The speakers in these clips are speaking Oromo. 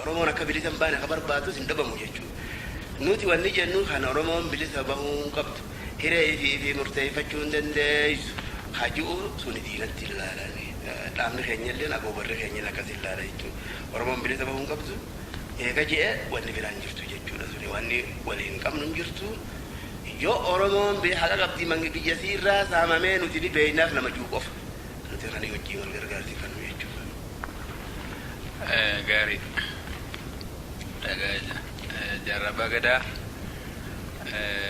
Oromoon akka bilisa hin baane ka barbaadus hin dhabamu jechuudha. Nuti wanni jennu kan Oromoon bilisa bahuu hin qabdu, hiree ifii ifii murteeffachuu hin dandeeysu ka ji'u suni diinatti hin laalani. Dhaabni keenyalleen agoobarri keenyalleen akkasi hin laala jechuudha. Oromoon bilisa bahuu hin qabdu eega je'e wanni biraa hin jirtu jechuudha. Suni wanni waliin qabnu hin jirtu. Yoo Oromoon haqa qabdi mangi biyya isiirraa saamamee nuti ni beeynaaf nama ji'u qofa. Nuti kanii wajjiin wal gargaarsifannu jechuudha. Gaarii. Jaarraa Abbaa Gadaa,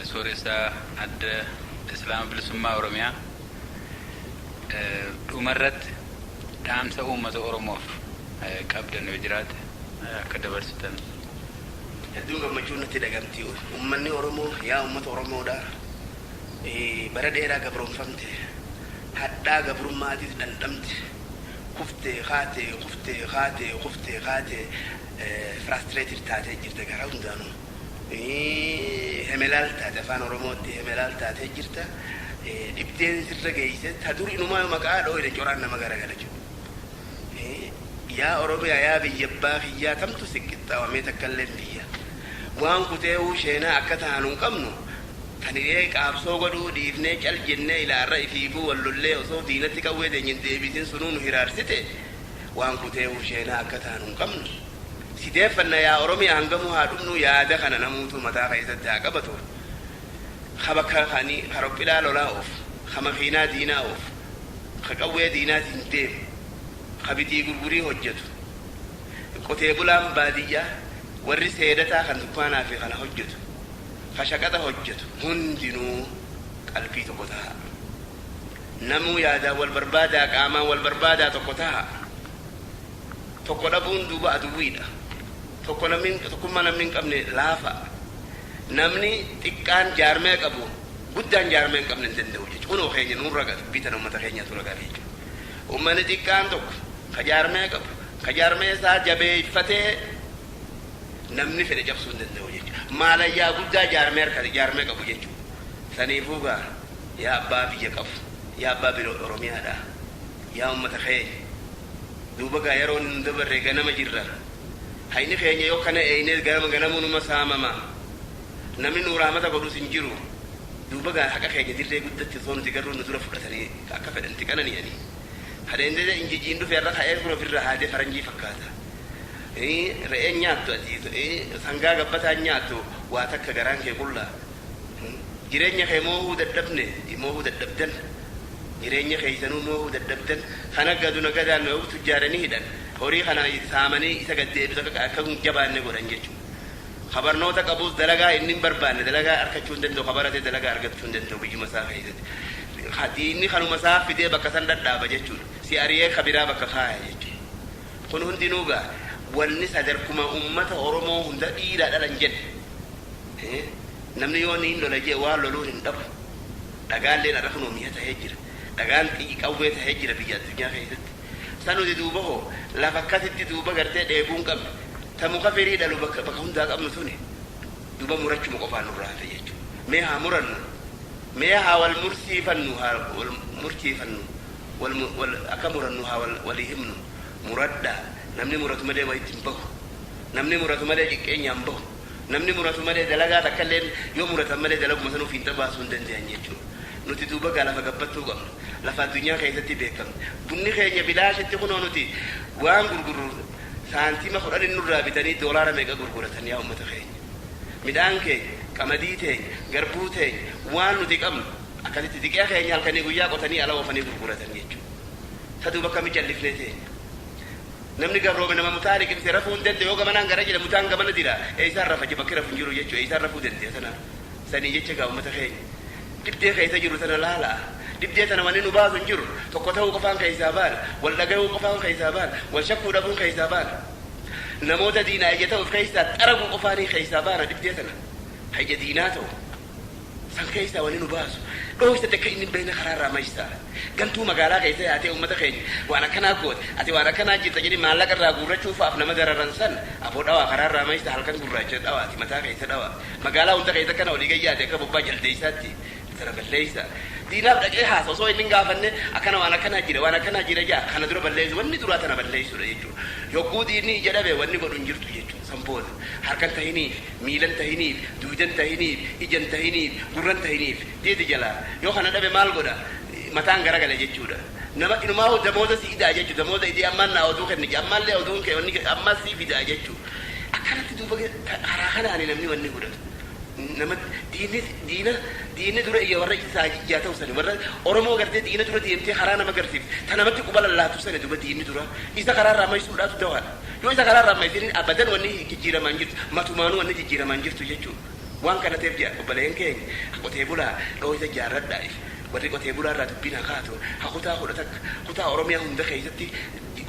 Sooressa Adda Islaama Bilisummaa Oromiyaa, dhumarratti dhaamsa uummata Oromoof qabdan yoo jiraate akka dabarsitan. Hedduun gammachuun natti dhagamti. Ummanni Oromoo, yaa ummata Oromoodha, bara dheeraa gabroomfamte, hadhaa gabrummaatiis dhandhamte. Kuftee kaatee, kuftee kaatee, kuftee kaatee, frustrated taatee jirta gara hundaanuu. Hemelaal taate, afaan Oromootti hemelaal taatee jirta. Dhibdeen sirra geeyse ta dur inumaa maqaa dhooyne coraan nama garagala jiru. Yaa Oromiyaa, yaa biyya abbaa kiyyaa, tamtu si qixxaawamee takkalleen biyya. Waan kuteehuu sheenaa akka taanu hin qabnu. Kan hiree qaabsoo godhuu dhiifnee cal jennee ilaarra ifiifuu wal lollee osoo diinatti qawwee teenya hin deebisin sunuu nu hiraarsite. Waan kuteehuu sheenaa akka taanu hin qabnu. Si deeffanna yaa Oromiyaa, hangamuu haa dhumnuu. Yaada kana namuutuu mataa keessatti haa qabatu. Ka bakka kani ka rophilaa lolaa oofu, ka makiinaa diinaa oofu, ka qawwee diinaatiin deemu, ka bitii gurgurii hojjatu, qotee bulaan baadiyyaa, warri seedataa kan dukkaanaa fi kana hojjatu, ka shaqaxa hojjatu hundinuu qalbii tokko tahaa. Namuu yaadaan wal barbaadaa, qaamaan wal barbaadaa tokko tahaa. Tokko dhabuun duuba aduwwiidha. Tokko namni, tokkummaa namni hin qabne laafa. Namni xiqqaan jaarmaya qabu guddaan jaarmaya hin qabne hin danda'u jechuudha. Kunoo keenya nuun raga, dubbii tana ummata keenyatu ragaa jechuudha. Ummanni xiqqaan tokko ka jaarmaya qabu, ka jaarmaya isaa jabeeffatee namni fedhe cabsuu hin danda'u jechuudha. Maalayyaa guddaa jaarmaya harka jaarmaya qabu jechuudha. Saniifuu gaa yaa abbaa biyya qabu, yaa abbaa biyya Oromiyaadhaa, yaa ummata keenya, duuba gaa yeroon hin dabarre, ganama jirra. Hayni keenya yoo kana eeynee ganama ganamuu numa saamama. Namni nuu rahmata godhus hin jiru. Duuba gaa haqa keenya dirree guddatti osoo nuti garruu nu dura fudhatanii akka fedhan itti qanani'anii. Kadheendede injijiin dhufe irra ka'ee kun ofirra haadee faranjii fakkaata. Re'een nyaattu ati sangaa gabbataan nyaattu, waa takka garaan kee qullaa. Jireenya kee moohuu dadhabne, moohuu dadhabdan. Jireenya keessanuu moohuu dadhabdan. Kana gadu nagadaan tujjaaranii hidhan. Horii kana saamanii isa gad deebisu akka hin jabaanne godhan jechuudha. Ka barnoota qabus dalagaa inni hin barbaanne dalagaa arkachuu hin danda'u, ka barate dalagaa argachuu hin danda'u biyyuma isaa keessatti. Diinni kanuma isaa fidee bakka san dhadhaaba jechuudha. Si ari'ee ka biraa bakka kaaya jechuudha. Kun hundinuu gaa wanni sadarkuma ummata Oromoo hunda dhiiraa dhalan jedhe. Namni yoo niin lola jee waan loluun hin dhabu. Dhagaalleen har'a kunoo mi'a tahee jira. Dhagaan xiyyi qawwee tahee jira biyya addunyaa keessatti. San nuti duuba hoo lafa akkasitti duuba gartee dheebuu hin qabne. Ta muka firii dhalu bakka bakka hundaa qabnu tuni duuba murachuma qofaan nurraa hafe jechuudha. Mee haa murannu. Mee haa wal mursiifannu, haa wal murchiifannu, wal wal akka murannu haa wal walii himnu. Muradhaa. Namni muratu malee wayitti hin bahu. Namni muratu malee xiqqeenyaan bahu. Namni muratu malee dalagaa takkalleen yoo muratan malee dalaguma sanuu fiinxa baasuu hin dandayan jechuudha. Nuti duuba gaa lafa gabbattuu qabna. Lafa addunyaa keessatti beekamne. Bunni keenya bilaashitti kunoo nuti waan gurgurru saantima 10n nurraa bitanii doolaara meeqa gurguratan yaa ummata keenya. Midhaan keenya, qamadii teenya, garbuu teenya, waan nuti qabnu akkasitti diqee keenya halkanii guyyaa qotanii ala oofanii gurguratan jechuudha. Ta duuba akkami callifnee teenya? Namni gabroome nama mutaa liqimse rafuu hin danda'u. Yoo gamanaan gara jedhe mutaan gamana jira. Eessaan rafa je bakki rafu hin jiru jechuudha. Eessaan rafuu dande'a tana? Sanii jecha gaa ummata keenya. Dhibdee keessa jiru tana laalaa. Dhibdee tana wanni nu baasu hin jiru. Tokko ta'uu qofaan keessaa baana. Wal dhagayuu qofaan keessaa baana. Wal shakkuu dhabuun keessaa baana. Namoota diinaa ija ta'u of keessaa xaraguu qofaanii keessaa baana dhibdee tana. Ka ija diinaa ta'u. San keessaa wanni nu baasu dhooysatti akka inni hin beekne karaa irraa maysaa. Gantuu magaalaa keessa yaatee ummata keenya waan akkanaa goote, ati waan akkanaa jirta jedhanii maallaqa irraa guurrachuu fa'aaf nama dararan san aboo dhawaa karaa irraa maysaa, halkan gurraacha dhawaati mataa keessa dhawaa. Magaalaa hunda keessa akkana olii gad yaate akka bobbaa jaldeeysaatti tana balleeysa. Diinaaf dhaqee haasa osoo inni hin gaafanne, akkana waan akkanaa jira, waan akkanaa jira jaa. Kana dura balleessu, wanni duraa tana balleessuudha jechuudha. Yogguu diinni ija dhabe wanni godhu hin jirtu jechuudha. San booda harkan tahiniif, miilan tahiniif, duudan tahiniif, ijan tahiniif, gurran tahiniif, deedi jalaa. Yoo kana dhabe maal godha? Mataan garagala jechuudha. Nama inumaa damooza si idaa jechuudha. Damooza idee ammaan naa oduu kenni, ammaallee oduun kee wanni ammaas sii fidaa jechuudha. Akkanatti duuba karaa kanaani namni wanni godhatu. Nama diinni diina diinni dura iyya warra isaa ijaa ta'u sani, warra Oromoo gartee diina dura deemtee karaa nama garsiifte, ta namatti quba lallaatu sani, duba diinni dura isa karaa irraa maysuudhaatu dawaadha. Yoo isa karaa irraa maysin abadan wanni jijjiiramaa hin jirtu, matumaanuu wanni jijjiiramaa hin jirtu jechuudha. Waan kana ta'eef jedha, obboleeyyan keenya qotee bulaa dhooysa ijaarradhaa. Warri qotee bulaa irraa dubbiin haa kaatu, haa kutaa 11 kutaa Oromiyaa hunda keessatti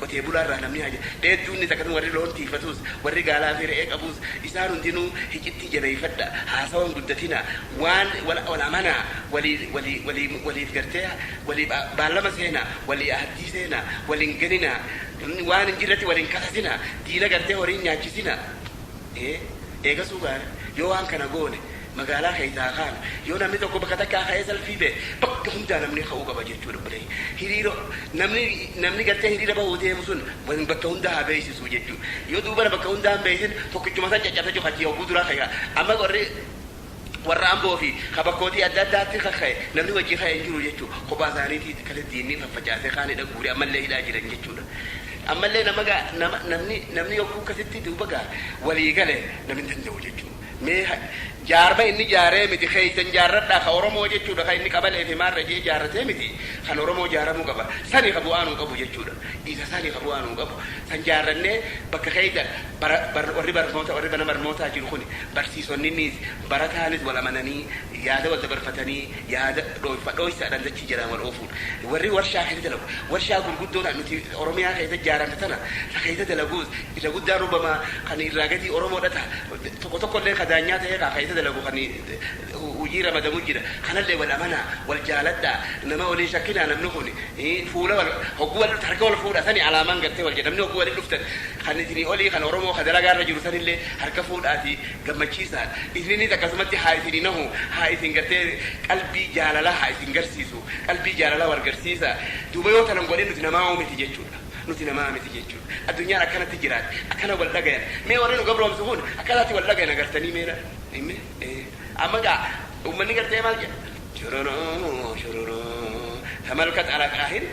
qotee bulaa irraa namni haa dheedduunnis, akkasuma warri loon tiifatus, warri gaalaa fi re'ee qabus, isaan hundinuu hicittii jabeeffadha. Haasawan guddatina, waan wal wal amanaa, walii walii walii waliif gartee walii baallama seenaa, walii ahaddii seenaa, waliin ganinaa, waan hin jirretti waliin kasasinaa, diina gartee horiin nyaachisinaa. Eegasuu gaara yoo waan kana goone, magaalaa keessaa kaanu, yoo namni tokko bakka takkaa ka'ee salfii ba'e, bakka hundaa namni ka'uu qaba jechuudha. Obboleeyyi, hiriira namni gartee hiriira bahuu deemu sun bakka hundaa haa beeksisu jechuudha. Yoo duuba bakka hundaa hin beeksisin, tokkichuma san caccabsa jechuudha. Achii hogguu duraa ka'e amma warri warra Amboo fi ka bakkootii adda addaatti kakka'e, namni wajji ka'e hin jiru jechuudha. Kophaa isaaniitii kale diinni faffacaasee kaan hidha guuree ammallee hidhaa jiran jechuudha. Ammallee nama gaa nama namni namni yogguu akkasitti duuba gaa walii gale namni hin danda'u jechuudha. Mee jaarma inni jaaree miti, keessan jaarradhaa, ka Oromoo jechuudha, ka inni qabalee fi maarra jee jaarratee miti, kan Oromoo jaaramuu qaba. Sani ka bu'aa nuu qabu jechuudha. Isa sani ka bu'aa nuu qabu. San jaarrannee bakka keessa warri barnoota, warri mana barnootaa jiru kuni, barsiisonninis barataanis wal amananii yaada wal dabarfatanii, yaada dhooysaadhaan dachii jalaan wal oofuudha. Warri warshaa keessa dalagu, warshaa gurguddoo nuti Oromiyaa keessa ijaaramte tana keessa dalaguus, irra guddaan rubamaa kan irraa gadii Oromoodha ta'a. Tokko tokkollee ka daanyaa ta'ee ka keessa dalagu, kan hojii ramadamu jira. Kanallee wal amanaa, wal jaaladhaa, nama waliin shakkinaa. Namni kun fuula wal hogguu wal harka wal fuudha, sani alaamaan gartee wal jedha. Namni hogguu waliin dhuftan, kan isinii olii, kan Oromoo ka dalagaa irra jiru sanillee harka fuudhaati gammachiisaa. Isininis akkasumatti haa isinii nahu, haa isin gartee qalbii jaalalaa haa isin garsiisu, qalbii jaalalaa wal garsiisa. Duuba yoo tanan godhin nuti namaa miti jechuudha. Nuti namaa miti jechuudha. Addunyaan akkanatti jiraate, akkana wal dhagayan. Mee warri nu gabroomsu kun akkanaatti wal dhagayan agartanii meera? Amma gaa uummanni gartee maal jedha? Shororoo shororoo tamalkat alaqaahin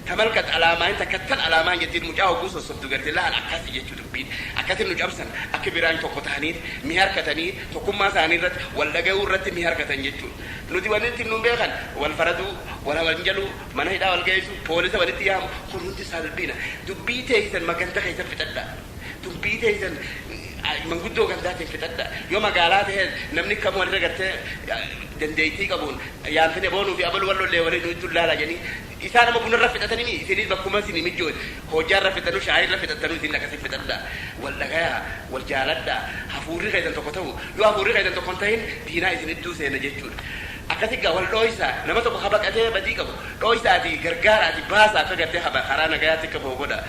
tamalkat alaamaan takkattan alaamaan jettiin mucaa hogguu sossobdu gartee laal akkasi jechuu. Dubbiin akkasin nu cabsan akka biraan tokko ta'aniif mi harkatanii, tokkummaa isaanii irratti wal dhagayuu irratti mi harkatan jechuudha. Nuti wanni ittiin nu beekan wal faraduu, wal hawanjaluu, mana hidhaa wal geessu, poolisa walitti yaamu, kun hundi salphina. Dubbii teessan maganta keessan fixadhaa. Dubbii teessan manguddoo gandaatiin fixadhaa. Yoo magaalaa ta'e namni kamuu walirra gartee dandeettii qabuun yaamtanii boonuu fi abaluu wal lollee waliin nuyi laalaa jedhanii isaan amma bunarra fixatanii, isinis bakkuma isin mijjoon hojjaarra fixanuu, shaayirra fixattanuu, isin akkasii fixadhaa. Wal dhagayaa, wal jaaladhaa, hafuurri keessan tokko ta'u. Yoo hafuurri keessan tokko hin ta'in diinaa isin idduu seena jechuudha. Akkasi gaa wal dhooysaa, nama tokko ka baqatee badii qabu dhooysaati gargaaraati baasa, akka gartee karaa nagayaatti akka bahu godha.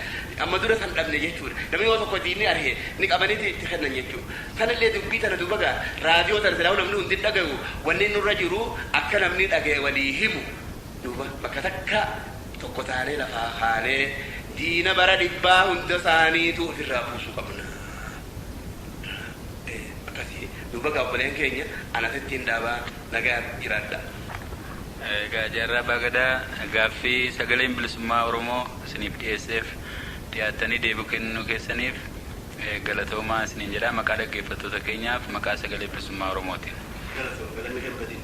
Amma dura san dhabne jechuudha. Namni yoo tokko diinni arhe ni qabaniiti itti kennan jechuudha. Sanillee dubbii tana duuba gaa raadiyoo tana silaa namni hundi dhagayu, wanni nurra jiru akka namni dhagaye walii himu. Duuba bakka takka tokko taanee lafaa kaanee diina bara dhibbaa hunda isaaniitu ofirraa buusuu qabna. Akkasii duuba gaa obboleen keenya, anasitti hin dhaabaa, nagaa jiraadha. Egaa Jaarraa Abbaa Gadaa, gaaffii Sagaleen Bilisummaa Oromoo isiniif dhiyeesseef dhiyaattanii deebii kennuu keessaniif galatoomaa isiniin jedha, maqaa dhaggeeffattoota keenyaaf, maqaa Sagalee Bilisummaa Oromootiin. Galatoo, galanni kebbadiin.